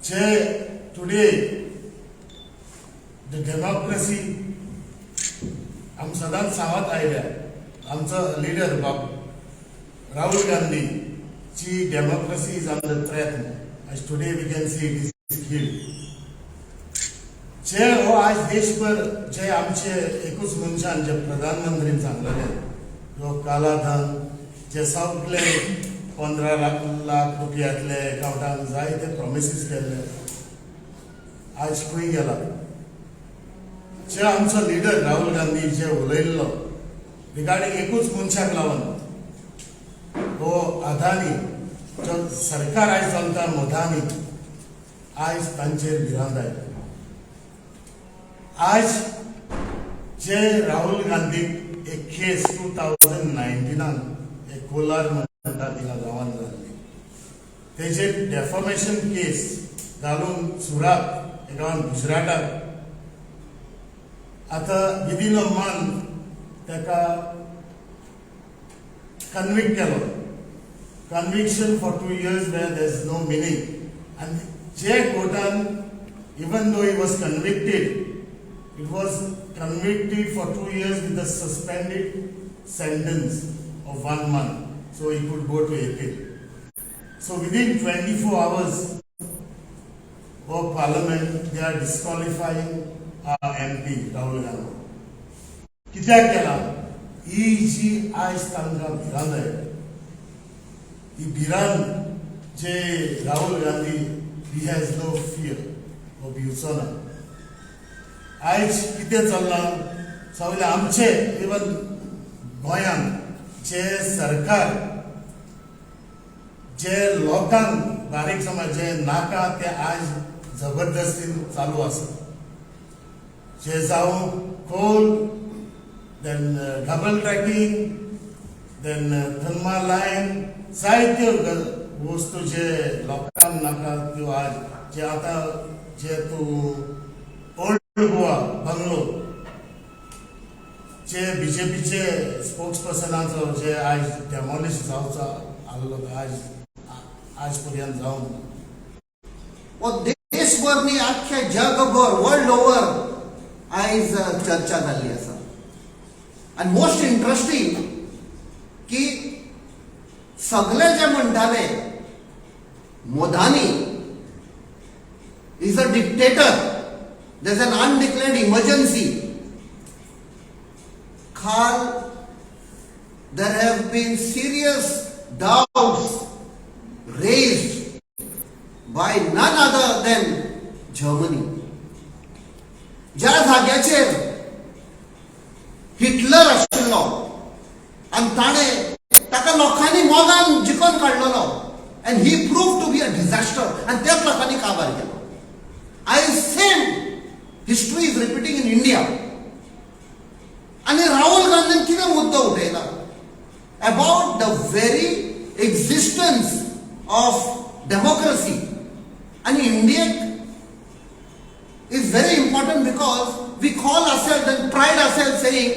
J today the democracy आमी सदांच सांगत आयल्या, आमचो लिडर बाब Rahul गांधीची democracy is under threat. As today we can see, it is killed. जे हो आज देशभर जे आमचे एकूच मनशान, जे प्रधानमंत्रीन सांगलेले, ह्यो कालाधन जे सगळे 15 लाख लाख रुपयांतले एकाउंटान जायते प्रोमिसीस केल्ले, आज खंय गेला? जे आमचो लिडर राहुल गांधी जे उलयल्लो रिगार्डिंग एकूच मनशाक लावन, हो अदानी जो सरकार आयज चलता मोदानी, आयज तांचेर भिरांत आयली. आज जे राहुल गांधीक एक केस 2019नान एक कोलार म्हणटा थिंगा गांवांत जाल्ली, तेजेर डेफॉमेशन केस घालून सुरात गांवांत गुजराताक आतां विदीन अ मंथ ताका कन्विक्ट केलो. Conviction for 2 years where there is no meaning. आनी जे कोर्टान, even though he was convicted, it was convicted for 2 years with a suspended sentence of one month, so he could go to appeal. So within 24 hours of parliament, they are disqualifying our MP Rahul Gandhi. कित्याक केला? ही जी आयज तांकां भिरांत आयली, ही भिरांत जे Rahul Gandhi, he has no fear, हो भिवचो ना. आयज कितें चल्लां सगळें आमचे इवन गोंयांत जे सरकार जे लोकांक बारीक समाज जे नाका ते आयज जबरदस्तीन चालू आसा. जे जावं coal, then double tracking, then Tanma line, जायत्यो वस्तू जे लोकांक नाका त्यो आज जे आतां जे तूं ओल्ड गोवा बंगलो जे बीजेपीचे स्पोक्स पर्सनाचो जे आयज डेमोलिश जावचो आहलो, आयज आज पर्यंत जावंक ना. हो देशभर न्ही, आख्ख्या जगभर, वर्ल्ड ओव्हर आयज चर्चा जाल्ली आसा. आनी मोस्ट इंट्रस्टींग की सगळे जे म्हणटाले Modani is a dictator, there is an undeclared emergency, काल there have been serious doubts raised by none other than Germany. ज्या जाग्याचेर हिटलर आशिल्लो आनी ताणें ताका लोकांनी मोगान जिखोन काडलेलो and he proved to be a disaster, आनी त्याच लोकांनी काबार केलो. आयज same history is repeating in India. आनी राहुल गांधीन कितें मुद्दो उठयला about the very existence of democracy. आनी इंडियेक is very important because we call ourselves and pride ourselves saying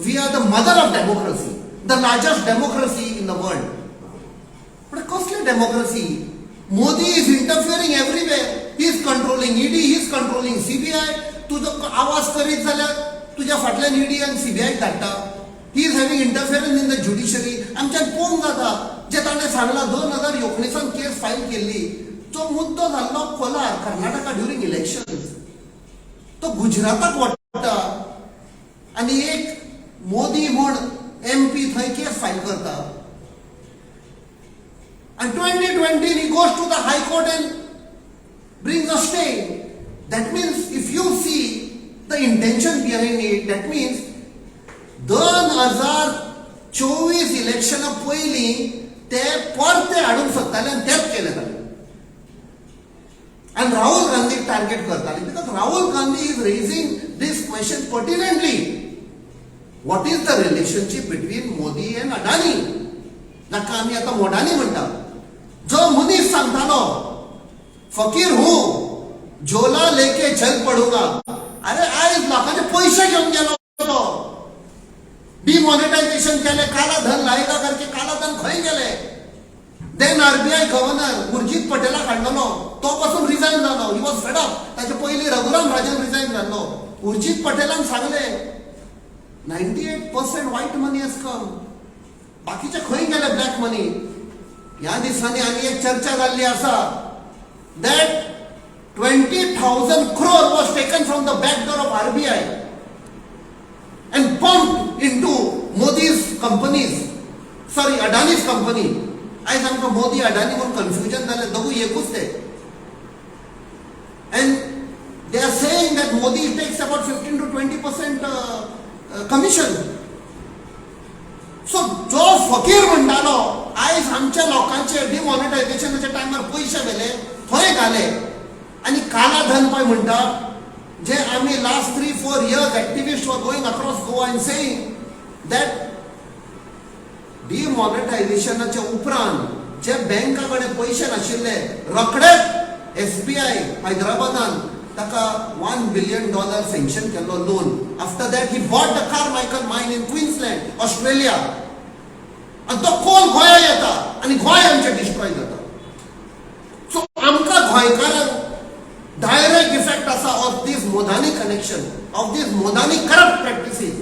we are the mother of democracy, the largest democracy in the world. But कसली democracy? Modi is interfering everywhere. He is controlling ED, he is controlling CBI. तुजो आवाज करीत जाल्यार तुज्या फाटल्यान ED आनी CBI धाडटा. He is having interference in the judiciary. आमच्यान पळोवंक जाता जे ताणें सांगलां, 2019 केस फायल केल्ली, जो मुद्दो जाल्लो कोलार, कर्नाटका ड्युरींग इलेक्शन, तो गुजराताक वाडटा आनी एक मोदी म्हूण एमपी थंय केस फायल करता आनी 2020 he goes to the High Court and brings a stay. That means if you see the intention behind it, that means 2024 इलेक्शना पयलीं ते परते हाडूंक सोदताले आनी तेच केलें ताणें आनी राहुल गांधीक टार्गेट करताले, because Rahul Gandhi is raising this question pertinently: what is the relationship between Modi and Adani, जाका आमी आतां मोडानी म्हणटा? जो मनीस सांगतालो, "फकीर हूँ, झोला लेके चल पडूंगा." अरे, आयज लोकांचे पयशे घेवन गेलो तो. डिमॉनिटायझेशन केले, काला धन लाएगा करके काला धन खंय गेले? Then RBI governor Urjit पटेलाक हाडलेलो, तो पासून रिजायन जालो. He was fed up. ताचे पयलीं रघुराम राजन रिजायन जाल्लो. उर्जित पटेलान सांगले, 98% white money has come. बाकीचे खंय गेले ब्लॅक मनी? ह्या दिसांनी आनी एक चर्चा जाल्ली आसा that 20,000 crore was taken from the back door of RBI and pumped into Modi's companies, sorry, Adani's company. आयज आमकां मोदी अडानी म्हणून कन्फ्युजन जालें, दोगूय एकूच ते. And they are saying that Modi takes about 15 to 20% commission. So जो फकीर म्हणटालो, आयज आमच्या लोकांचे डिमॉनिटायझेशनाच्या टायमार पयशे व्हेले, थंय घाले. आनी काला धन पळय म्हणटा, जे आमी last 3-4 years activist were going across Goa and saying that डिमॉनिटायझेशनाच्या उपरांत जे बँका कडेन पयशे नाशिल्ले, रोखडेच एसबीआय हैदराबादान ताका $1 बिलियन सँक्शन केल्लो loan. After that he bought the Carmichael mine in Queensland, Australia. आनी तो कोल गोंया येता आनी गोंय आमचें डिस्ट्रॉय जाता. सो आमकां गोंयकारांक डायरेक्ट इफेक्ट आसा of this Modani connection, of this Modani corrupt practices.